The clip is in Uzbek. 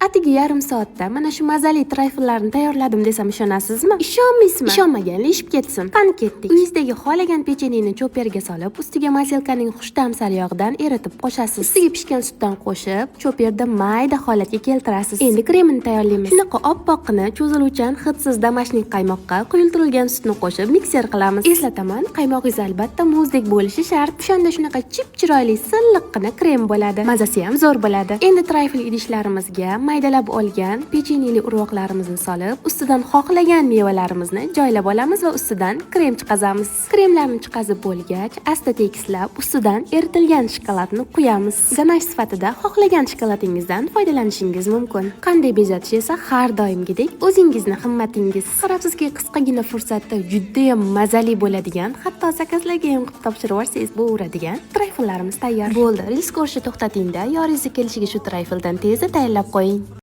Atigi yarim soatda mana shu mazali trayfllarni tayyorladim desam, ishonasizmi? Ishonmaysizmi? Ishonmaganlar eshib ketsin. Qani, ketdik. Uyingizdagi xohlagan pecheneni choperga solib, ustiga maselkaning xushta'm saryog'idan eritib qo'shasiz. Ustiga pishgan sutdan qo'shib, choperda mayda holatga keltirasiz. Endi kremini tayyorlaymiz. Shunaqa oppoqqina, cho'ziluvchan, hidsiz домашний qaymoqqa quyultirilgan sutni qo'shib, mikser qilamiz. Eslataman, qaymog'ingiz albatta muzdek bo'lishi shart. O'shanda shunaqa chip chiroyli, silliqqina krem bo'ladi. Mazasi ham zo'r bo'ladi. Endi trayfl idishlarimizga maydalab olgan pecheneli urvoqlarimizni solib, ustidan xohlagan mevalarimizni joylab olamiz va ustidan krem chiqazamiz. Kremlarni chiqazib bo'lgach, asta tekislab, ustidan eritilgan shokoladni quyamiz. Ganash sifatida xohlagan shokolatingizdan foydalanishingiz mumkin. Qanday bezatish esa har doimgidek o'zingizni himmatingiz. Qarabsizki, qisqagina fursatda judayam mazali bo'ladigan, hatto zakazlarga ham qilib topshirib yuborsangiz bo'laveradigan trayfllarimiz tayyor. Bo'ldi, reels ko'rishni to'xtatingda, yoringizni kelishiga shu trayfldan tezda tayyorlab qo'ying.